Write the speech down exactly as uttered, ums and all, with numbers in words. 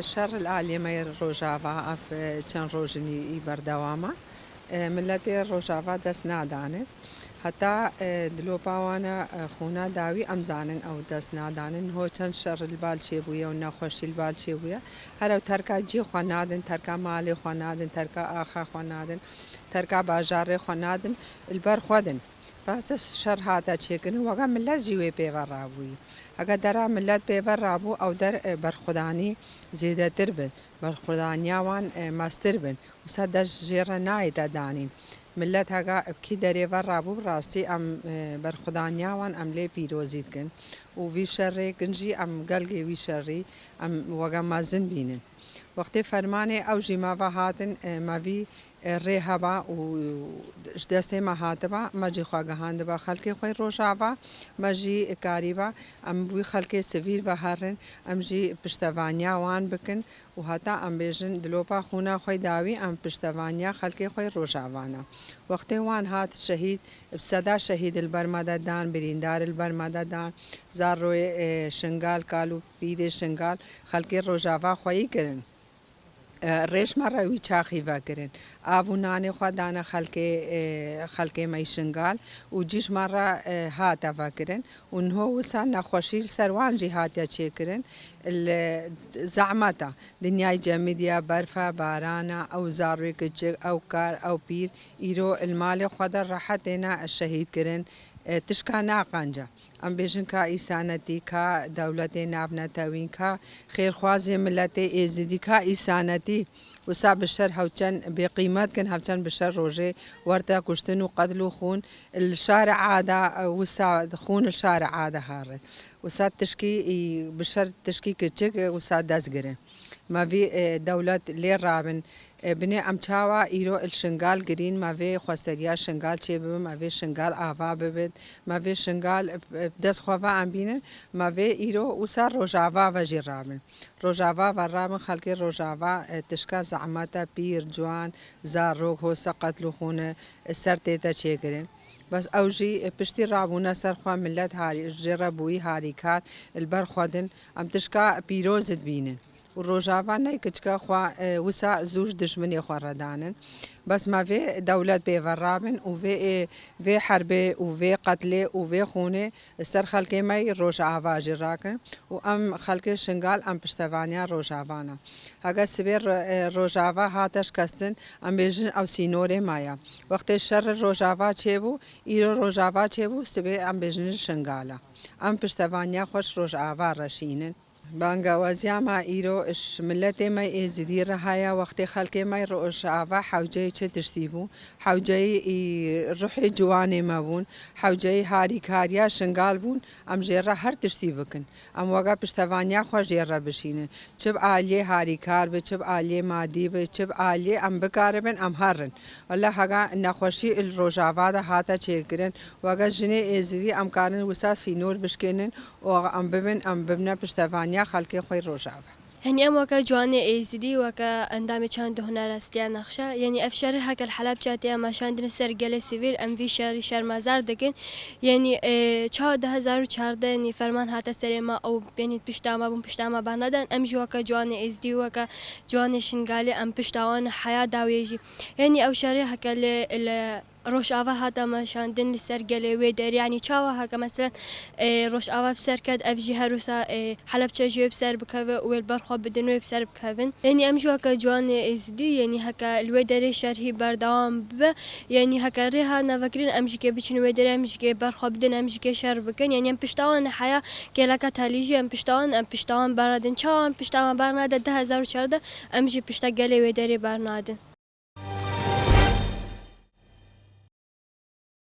Şer li aliyê me yê Rojava ev çend roj in î berdewam e. Miletê Rojava dest nadane. Heta dilopa wan e, xûna dawî em zanin ew dest nadanin. Ho çend şer li bal çêbûye û nexweşî li bal çêbûye. Here terka cihê xwe nadin, terka malê xwe nadin, terka axa xwe nadin, terka bajarê xwe nadin, li ber xwe din. Rast e şer hate çêkirin, weke milet jî wê pê ve rabûyî. Heke dera milet pê ve rabû, ew der, e, berxwedanî zêdetir bin, berxwedaniya wan, e, mestir bin. Wisa dest jê re nayête danîn. Milet heke bi kî derê ve rabû, bi rastî em, e, berxwedaniya wan em lê pîrozî dikin. Û vî şerê kin jî em gelgê wî şerî em weke mezin bînin. Wextê fermanê ew jî me ve hatin, e, me vî e, rê heba û ji destê me hatiba, me jî xwe gihandiba xelkê xwe yê Rojava, me jî karîba em wî xelkê sivîl ve herin, em jî piştevaniya wan bikin û heta em bêjin dilopa xûna xwe dawî em piştevaniya xelkê xwe yê Rojava ne. Wextê wan hat şehîd, bi seda şehîd li ber me de dan, birîndar li ber me de dan, zaroyê, e, Şingal, kal û pîrê Şingal xelkê Rojava xweyî kirin. E, rêş me re wî çaxî vekirin. Av û nanê xwe dane xelkê, e, xelkê me yî Şingal û cî ji me re, e, hate vekirin û niho wisa nexweşî li ser wan jî hatiye çêkirin. Li zehmeta dinyayê cemidî ye, berf e, baran e, ew zarokê kiçik, ew kar, ew pîr, îro li malê xwe de rehet têne şehîd kirin. E, tişka naqence. Em bêjin ka îsanetî, ka dewletê navnetewî, ka xêrxwazê miletê êzidî, ka îsanetî wisa bi şer hewçend bêqîmet kin, hewçend bi şer rojê werte kuştin û qetl û xûn li şarê ada, wisa xûn li şarê ada harin. Wisa tişkî, bi şer tişkî kiçik wisa dest girin. Me vî, e, dewlet lê rabin. E, binê em çawa îro li Şingal girîn, me vê xweseriya Şingal çêbibin, me vê Şingal ava bibin, me vê Şingal, e, dest xwe ve em bînin, me vê îro wisa Rojava ve jî rabin. Rojava ve rabin, xelkê Rojava, e, tişka zehmet e, pîr, ciwan, zarok, hosa qetl û xûne, e, ser tête çêkirin. Bes ew jî, e, piştî rabûne ser xwe, milet harî, jê re bûyî harîkar, li ber xwe din, em tişka pîroz dibînin. Û Rojava ne kiçika xwe, e, wisa zû ji dijminê xwe re danin. Bes me vê dewlet pê ve rabin û vê, e, vê herbê û vê qetlê û vê xûnê li ser xelkê me yî Rojava jî rakin û em xelkê Şingal em piştevaniya Rojava ne. Heke sibê ro-, e, Rojava hate şikestin, em bêjin ew sînorê me ye. Wextê şer li Rojava çêbû, îro Rojava çêbû, sibê em bêjin Şingal e. Em piştevaniya xwe ji Rojava re şînin. Bangewaziya me îro ji miletê me Êzidî re heye, wextê xelkê me Rojava hewceyê çi tiştî bû, hewceyê î ruhê ciwanê me bûn, hewceyê harîkariya Şingal bûn, em jê re her tiştî bikin. Em weke piştevaniya xwe jê re bişînin. Çi bi aliyê harîkar be, çi bi aliyê madî be, çi bi aliyê em bikaribin, em herin. Wele hega nexweşî li Rojava de hate çêkirin, weke jinê Êzidî em karin wisa sînor bişkênin û em bibin, em bibine piştevaniya xelkê xwe yê Rojava. Yanî em weke ciwanê Êzidî, weke endamê çand û hunerestiya nexşe, yanî ev şerê heke li Helebçe tê, em meşandin ser gelê sivîl, em vî şerî şermezar dikin. Yanî, e, çawa du hezar û çardeh, yanî ferman hate serê me, ew, yanî pişta me bûn, pişta me bernadan. Em jî weke ciwanê Êzidî, weke ciwanê Şingalê, em pişta wan heya dawiyê jî. Yanî ew şerê heke li, li Rojava hate meşandin li ser gelê wê derê, yanî çawa heke, meselen, e, Rojava bi ser ket, ev jî her wisa, e, Helebçe jî wê bi ser bikeve û wê li ber xwe bidin, wê bi ser bikevin. Yanî em jî weke ciwanê Êzidî, yanî heke li wê derê şer hî berdewam bibe, yanî heke rê hat nevekirin, em jî kê biçin wê derê, em jî kê ber xwe bidin, em jî kê şer bikin. Yanî em pişta wan heya kêleka telî jî, em pişta wan, em pişta wan bernadin. Çawa em pişta wan bernade du hezar û çardeh, em jî pişta gelê wê derê bernadin.